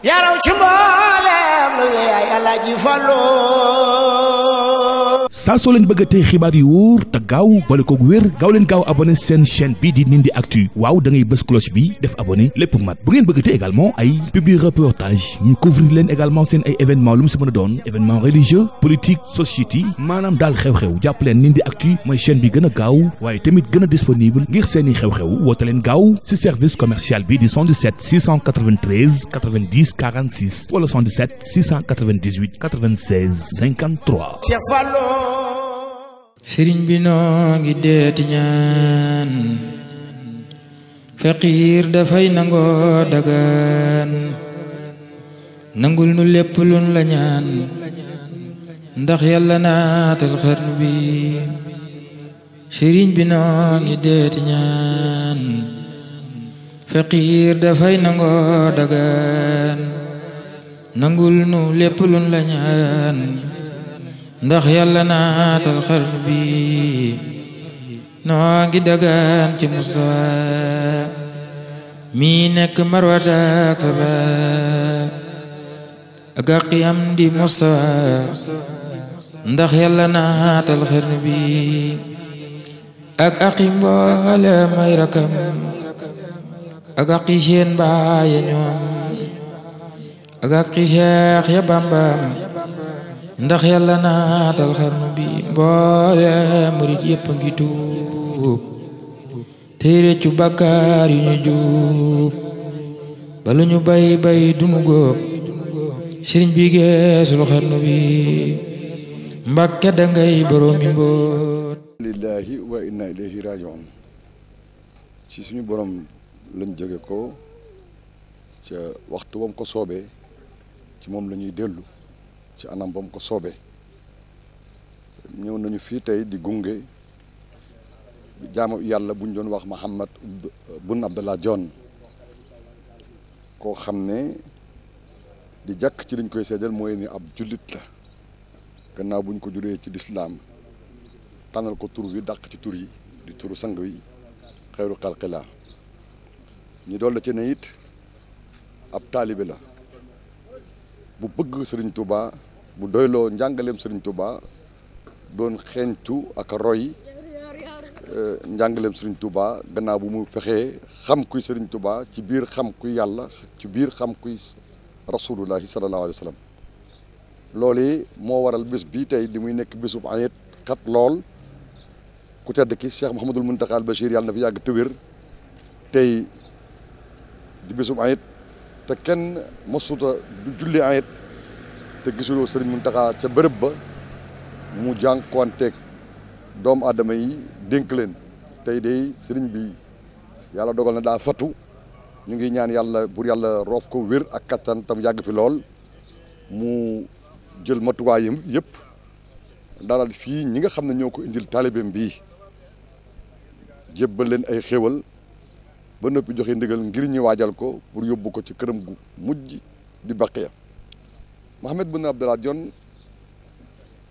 yaraw ci mboolem lu yaay Alaaji Fallu saa soo leen bëgg a tey xibaar yu wóor te gaaw boole koog wér gaaw leen gaaw abonné seen chaîne bii di Ndindy Actu waaw da ngay bës cloche bi def abonné lépp mat bu ngeen bëgg a tey également ay publi reportage ñu couvrir leen également seen ay événement lu mu si mën a doon événement religieux politique société maanaam daal xew-xew jàpp leen Ndindy Actu mooy chaîne bi gën a gaaw waaye tamit gën a disponible ngir seeni xew-xew woote leen gaaw si service commercial bi di 77 693 90 46 wala 77 698 96 53. Cheikh Fallu sëriñ bi noo ngi deeti ñaan faqiir dafay nangoo dagaan nangul nu lépp luñ la ñaan ndax yàlla naatal xarnu bi sëriñ bi noo ngi deeti ñaan faqiir dafay nangoo dagaan nangul nu lépp luñ la ñaan ndax yàlla naatal xarnu bi noo ngi dagaan ci Mustafa mi nekk Marwata ak Safa ak aqiyam di Mustafa ndax yàlla naatal xarnu bi ak aqi mboole may rakam ak aqi seen baaya ñoom ak aqi Cheikh ya Bambam ndax yàlla naatal xarnu bi mboole murit yépp ngi tuub tey réccu bàkkaar yu ñu juub balu ñu bay bay dunu góob sëriñ bi geesul xarnu bi Mbàkke dangay boroomi mboot lillahi wa inna ilayhi rajiun ci suñu borom lañ jóge ko ca waxtu wam ko soobee ci moom la ñuy dellu ci anam ba mu ko soobee ñëw nañu fii tey di gunge jaamu yàlla bu ñu doon wax Mahammed Boun Abdallah Dionne koo xam ne di jàkk ci liñ koy seedal mooy ni ab jullit la gannaaw bu ñu ko juree ci lislaam tànnal ko tur wi dàq ci tur yi di turu sang wi xeyru xalqila ñu dool la ci ne it ab taalibe la bu bëgg Serigne Touba bu doyloo njàngaleem Serigne Touba doon xeeñtu ak roy njàngaleem Serigne Touba gannaaw bu mu fexee xam kuy Serigne Touba ci biir xam kuy yàlla ci biir xam kuy rasulullahi sallallahu alayhi wa sallam loolu moo waral bés bi tey di muy nekk bésub ayet kat lool ku tedd ki Cheikh Mouhamadul Mountakha al Bachir yàlla na fi yàgg te wér tey di bésub ayet te kenn mosuta du julli ayet te gisuloo Serigne Mountakha ca bërëb ba mu jànkuwanteeg doomu aadama yi dénk leen tey de Serigne bi yàlla dogal na daa fatu ñu ngi ñaan yàlla pour yàlla roof ko wér ak kattan tam yàgg fi lool mu jël matuwaayam yëpp dalal fii ñi nga xam ne ñoo ko indil taalibeem bii jébbal leen ay xéwal ba noppi joxe ndigal ngir ñu waajal ko pour yóbbu ko ci këram gu mujj di Baqiya Mahammed Boun Abdallah Dionne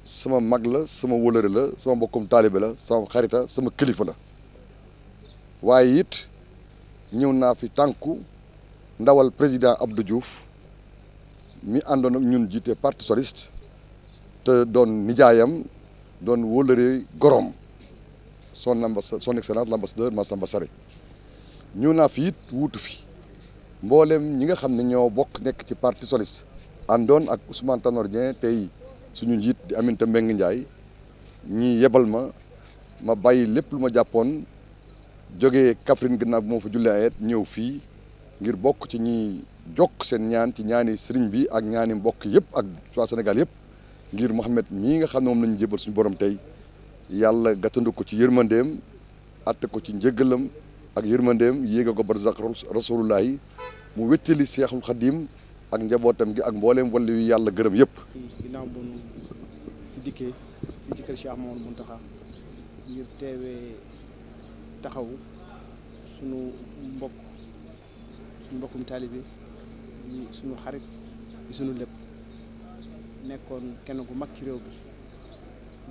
sama mag la sama wólëre la sama mbokkum taalibe la sama xarita sama kilifa la waaye it ñëw naa fi tànku ndawal président Abdou Diouf mi àndoon ak ñun jiite parti socialiste te doon nijaayam doon wólëre gorom son excellence l'ambassadeur Massamba Sarré ñëw naa fi it wuutu fi mboolem ñi nga xam ne ñoo bokk nekk ci parti socialiste àndoon ak Ousmane Tanor Dieng tey suñu njiit di Aminata Mbengue Ndiaye ñi yebal ma bàyyi lépp lu ma jàppoon jógee Kaffrine gannaaw bi moo fa jullee ayet ñëw fii ngir bokk ci ñi jokk seen ñaan ci ñaani sëriñ bi ak ñaani mbokk yëpp ak waa Sénégal yëpp ngir Mouhamed mii nga xam ne moom lañu jébal suñu borom tey yàlla gàttandu ko ci yërmandeem atte ko ci njëggalam ak yërmandeem yéega ko barzak rasulullahi mu wéttali Seexul Xadim ak njabootam gi ak mbooleem wàllu yu yàlla gërëm yëpp. ginnaaw bu ñu fi dikkee fii ci kër Cheikh Mouhamadou Mountakha ngir teewee taxaw sunu mbokkum taalibe yi sunu xarit yi sunu lépp nekkoon kenn ku mag ci réew bi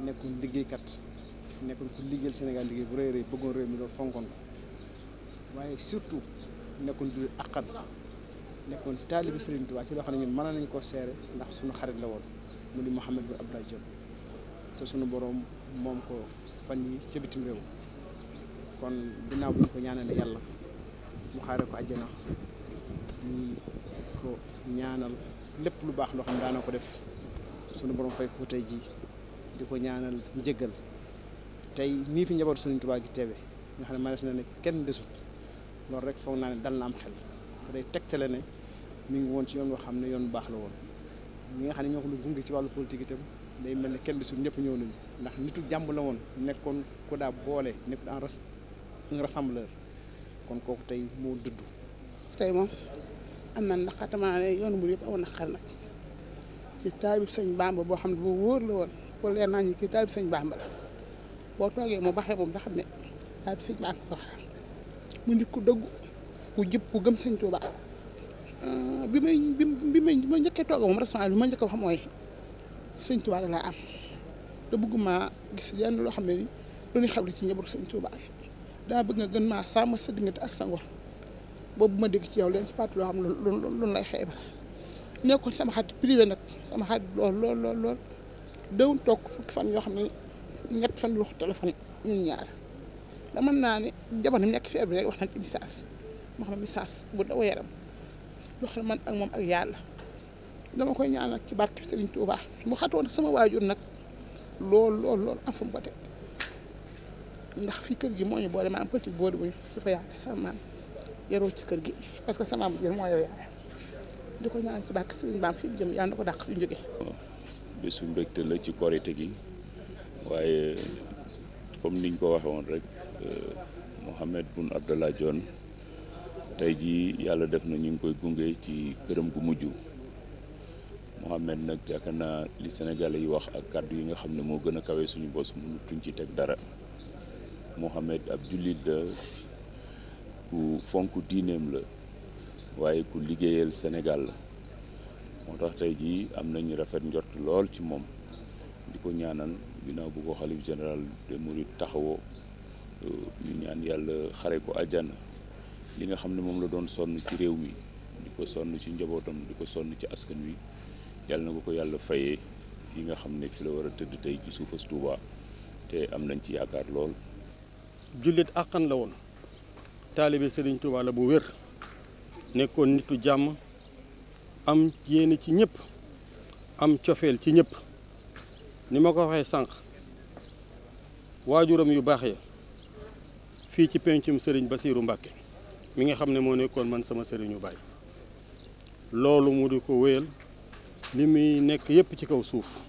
nekkoon liggéeykat nekkoon ku liggéeyal Sénégal liggéey bu rëy rëy bëggoon réew mi loolu fonkoon ko waaye surtout nekkul du akkan nekkoon taalibi Serigne Touba ci loo xam ne ñun mën nañ koo seere ndax suñu xarit la woon mu di Mouhamed Boun Abdallah Dionne te suñu borom moom ko fan yi ca bitim réew kon ginnaaw bu ñu ko ñaanale yàlla mu xaare ko àjjana di ko ñaanal lépp lu baax loo xam ne daana ko def suñu borom fay ko tey jii di ko ñaanal njëggal tey nii fi njaboot Serigne Touba gi teewe nga xam ne manees na ne kenn desut loolu rek foog naa ne dal na am xel te day tegtale ne mi ngi woon ci yoon boo xam ne yoon bu baax la woon ñi nga xam ne ñoo ko lu gunge ci wàllu politique itam day mel ne kenn desut ñëpp ñëw nañu ndax nitu jàmm la woon nekkoon ku daa boole nekkul un rassembleur kon kooku tey moo dëddu. tey moom am na naqatamaa ne yoonu mu yëpp amoon na xel nag ci taalib sëñ Bamba boo xam ne boo wóor la woon ko leer naa ñu kii taalib sëñ Bamba la boo toogee mu baxee moom da xam ne taalib sëñ Bamba ko wax mu nit ku dëggu ku jëpp ku gëm sëñ Touba bi ma njëkkee toog moom restaurant bi ma njëkk a wax mooy sëñ Touba da laa am te bëgguma gis yenn loo xam ne ni lu ñu xewle ci njabootu sëñ Touba daa bëgg nga gën maa sàmm sa diggante ak sa ngor boobu ma dégg ci yow leen ci parti loo xam ne lu lay xeebal nekkoon sama xarit privé nag sama xarit lool déwun toog fukki fan yoo xam ne ñett fan wax téléphone ñun ñaar da mën naa ne jamono nekk fi bi rek wax nañ ci message moo xam ne message bu daw yaram loo xam ne man ak moom ak yàlla dama koy ñaan nag ci barke Serigne Touba mu xatoon sama waajur nag lool am fa mu ko teg ndax fii kër gi moo ñu boole ma am politique boole bu ñu dafa yaakaar sama maam yaroo ci kër gi parce que sama maam jël moo yor yaay di ko ñaan ci barke Serigne Bam fi jëm yàlla na ko dàq fi jógee. bésu mbégte la ci korite gi waaye comme niñ ko waxee woon rek Mouhamed Boun Abdallah Dionne tey jii yàlla def na ñu ngi koy gunge ci këram gu mujj Mouhamed nag yaakaar naa li Sénégalais yi wax ak kàddu yi nga xam ne moo gën a kawe suñu bos mënutuñ ci teg dara Mouhamed ab jullit la ku fonk diineem la waaye ku liggéeyal Sénégal la moo tax tey jii am nañu rafet njort lool ci moom di ko ñaanal ginnaaw bu ko xalif général de Mouride taxawoo ñu ñaan yàlla xare ko àjjana li nga xam ne moom la doon sonn ci réew mi di ko sonn ci njabootam di ko sonn ci askan wi yàlla na ko yàlla fayee fii nga xam ne fi la war a tëdd tey ci suufas Touba te am nañ ci yaakaar lool. jullit àqan la woon taalibe Serigne Touba la bu wér nekkoon nitu jàmm am yéene ci ñëpp am cofeel ci ñëpp ni ma ko waxee sànq waajuram yu baax ya fii ci pencum Serigne Bassirou Mbacké mi nga xam ne moo nekkoon man sama sëriñu baay loolu mu di ko wéyal li muy nekk yépp ci kaw suuf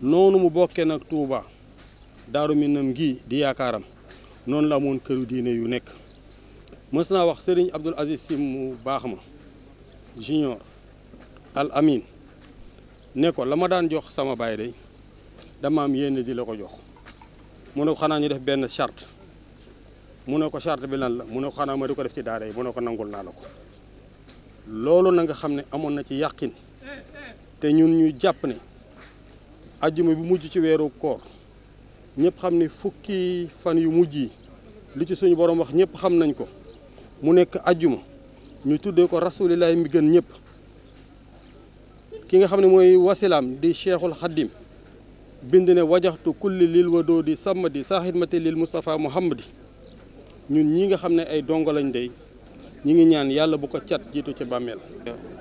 noonu mu bokkee nag Touba Daaru Minam gii di yaakaaram noonu la amoon këru diine yu nekk mës naa wax Serigne Abdoul Aziz Sy mu baax ma junior al amin ne ko la ma daan jox sama baay day dama am yéene di la ko jox mu ne ko xanaa ñu def benn charte mu ne ko charte bi lan la mu ne ko xanaa ma di ko def ci daara yi mu ne ko nangul naa la ko loolu na nga xam ne amoon na ci yàqin te ñun ñu jàpp ne ajjuma bi mujj ci weeru koor ñëpp xam ne fukki fan yu mujj yi li ci suñu borom wax ñëpp xam nañ ko mu nekk ajjuma ñu tuddee ko rasulillahi mi gën ñëpp ki nga xam ne mooy wasilaam di cheikhul xaddim bind ne wajaxtu kulli lil wadoo di sàmmadi saaxidmati lil Moustapha Muhammadi ñun ñi nga xam ne ay dongo lañ dey ñi ngi ñaan yàlla bu ko cat jiitu ci bàmmeel.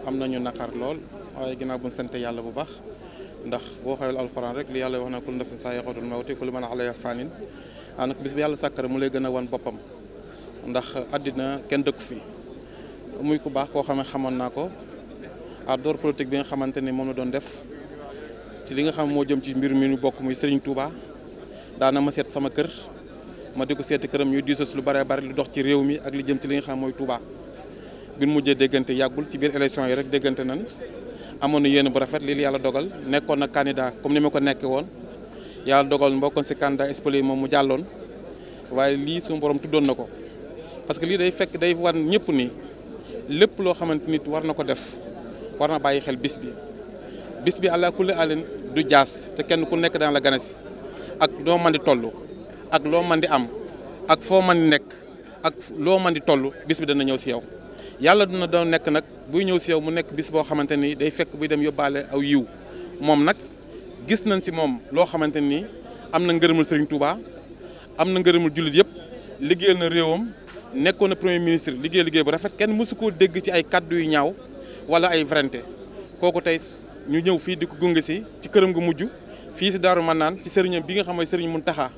am nañu naqar lool waaye ginnaaw bu ñu sant yàlla bu baax ndax boo xoolee alxuraan rek li yàlla wax na kullu nafsin zaa'iqatul mawti kullu man alayhaa faanin nag bis bi yàlla sàkkar mu lay gën a wan boppam ndax àddina kenn dëkku fi muy ku baax koo xam ne xamoon naa ko door politique bi nga xamante ni moom la doon def si li nga xam moo jëm ci mbir mi ñu bokk muy Serigne Touba daana ma seet sama kër ma di ko seeti këram ñuy diisos lu bare bare lu dox ci réew mi ak li jëm ci li nga xam mooy Touba bi nu mujjee déggante yàggul ci biir élection yi rek déggante nan amoon na yéen bu rafet lii yàlla dogal nekkoon na candidat comme ni ma ko nekkee woon yàlla dogal mbokkoon si candidat espoli moom mu jàlloon waaye lii suñu borom tuddoon na ko parce que lii day fekk day wan ñëpp ni lépp loo xamante nit war na ko def war na bàyyi xel bis bi àlla kulli alin du jaas te kenn ku nekk daan la gane si ak loo mën di toll ak loo mën di am ak foo mën di nekk ak loo mën di toll bis bi dana ñëw si yow yàlla dina doon nekk nag buy ñëw si yow mu nekk bis boo xamante ni day fekk buy dem yóbbaale aw yiw moom nag gis nañ si moom loo xamante ni am na ngërëmul Serigne Touba am na ngërëmul jullit yëpp liggéeyal na réewam nekkoon na premier ministre liggéey bu rafet kenn mësu koo dégg ci ay kaddu yu ñaaw wala ay vrente kooku tey ñu ñëw fii di ko gunge si ci këram gu mujj fii si Daaru Manaan ci sëriñam bi nga xam mooy Serigne Mountakha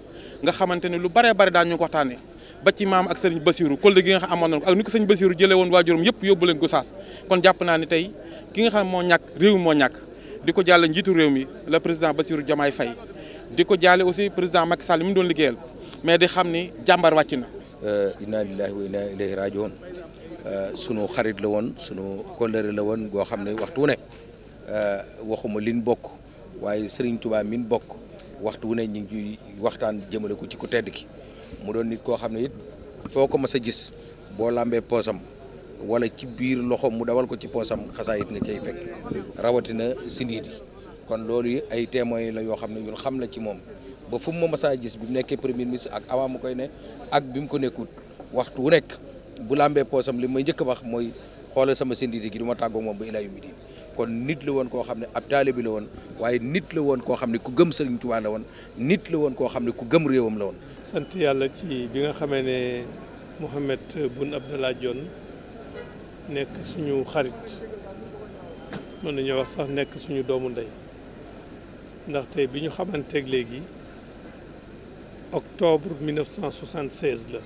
nga xamante ni lu baree bari daan ñu ko waxtaanee ba ci maam ak Serigne Bassirou kóllëre gi nga xam amoon na ko ak ni ko Serigne Bassirou jëlee woon waajuram yëpp yóbbu leen Gossas kon jàpp naa ni tey ki nga xam moo ñàkk réew mi moo ñàkk di ko jàlle njiitu réew mi le président Bassirou Diomaye Faye di ko jaale aussi président Macky Sall mi mu doon liggéeyal mais di xam ni jàmbar wàcc na. inna lillahi wa inna ilayhi rajiun sunu xarit la woon sunu kóllëre la woon goo xam ne waxtu wu ne waxuma liñ bokk waaye Serigne Touba min bokk waxtu wu ne ñu ngi waxtaan jëmale ko ci ku tedd ki mu doon nit koo xam ne it foo ko mas a gis boo lambee poosam wala ci biir loxo mu dawal ko ci poosam xasaayit nga cay fekk rawatina sindiit yi kon loolu ay témoins la yoo xam ne ñun xam la ci moom ba fu mu ma masaa gis bi mu nekkee premier ministre ak avant mu koy ne ak bi mu ko nekkut waxtu wu nekk bu lambee poosam li may njëkk a wax mooy xoolal sama sindiit gi du ma tàggoo moom ba ilaa yu midi kon nit la woon koo xam ne ab taalibe la woon waaye nit la woon koo xam ne ku gëm Serigne Touba la woon nit la woon koo xam ne ku gëm réewam la woon. sant yàlla ci bi nga xamee ne Mohamed Boun Abdallah Dionne nekk suñu xarit mën nañoo wax sax nekk suñu doomu ndey ndax tey bi ñu xamanteeg léegi octobre 1976 la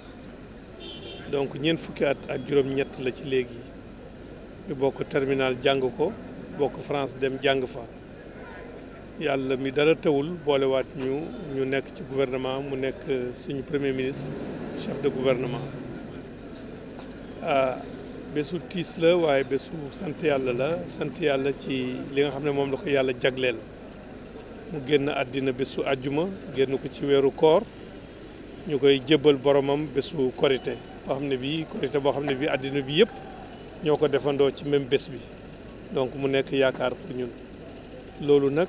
donc ñeent fukki at ak juróom-ñett la ci léegi ñu bokk terminal jàng ko bokk France dem jàng fa yàlla mi dara tawul boolewaat ñu nekk ci gouvernement mu nekk suñu premier ministre chef de gouvernement bésu tiis la waaye bésu sant yàlla ci li nga xam ne moom la ko yàlla jagleel mu génn àddina bésu àjjuma génn ko ci weeru koor ñu koy jébbal boromam bésu korité boo xam ne bii àddina bi yëpp ñoo ko defandoo ci même bés bi donc mu nekk yaakaar pour ñun loolu nag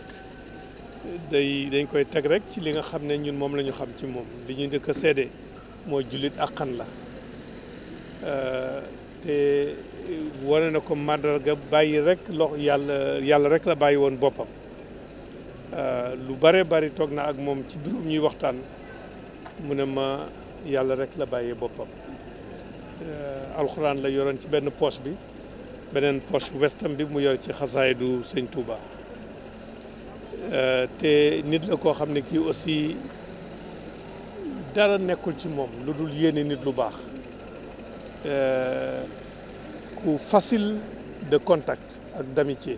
dañ koy teg rek ci li nga xam ne ñun moom la ñu xam ci moom li ñu njëkk a seede mooy jullit àqan la te wane na ko màndarga bàyyi rek yàlla rek la bàyyi woon boppam lu bare bari toog na ak moom ci biirum ñuy waxtaan mu ne ma yàlla rek la bàyyee boppam alxuraan la yoroon ci benn poche bi beneen poche westam bi mu yor ci xasaayidu sëñ Touba te nit la koo xam ne kii aussi dara nekkul ci moom lu dul yéene nit lu baax ku facile de contact ak d'amitié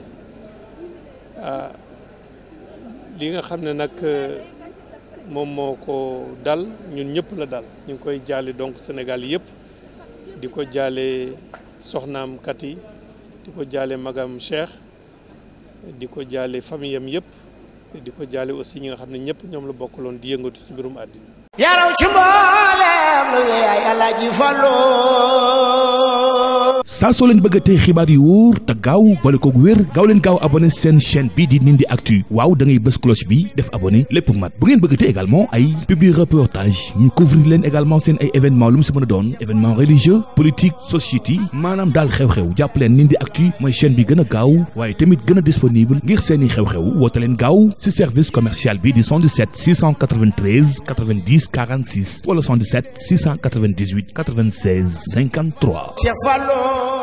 li nga xam ne nag moom moo ko dal ñun ñëpp la dal ñu ngi koy jaale donc Sénégal yëpp di ko jaale soxnaam Kati di ko jaale magam Cheikh di ko jaale famille am yëpp di ko jaale aussi ñi nga xam ne ñëpp ñoom la bokkaloon di yëngatu ci mbirum àddina yaraw ci mboolem lu yaay Alaaji Fallu saa soo leen bëgg a tey xibaar yu wóor te gaaw boole koog wér gaaw leen gaaw abonné seen chaîne bii di Ndindy Actu waaw da ngay bës cloche bi def abonné lépp mat bu ngeen bëgg a tey également ay publi reportage ñu couvrir leen également seen ay événement lu mu si mën a doon événement religieux politique société maanaam daal xew-xew jàpp leen Ndindy Actu mooy chaîne bi gën a gaaw waaye tamit gën a disponible ngir seeni xew-xew woote leen gaaw si service commercial bi di 77 693 90 46 wala 77 698 96 53. Cheikh Fallu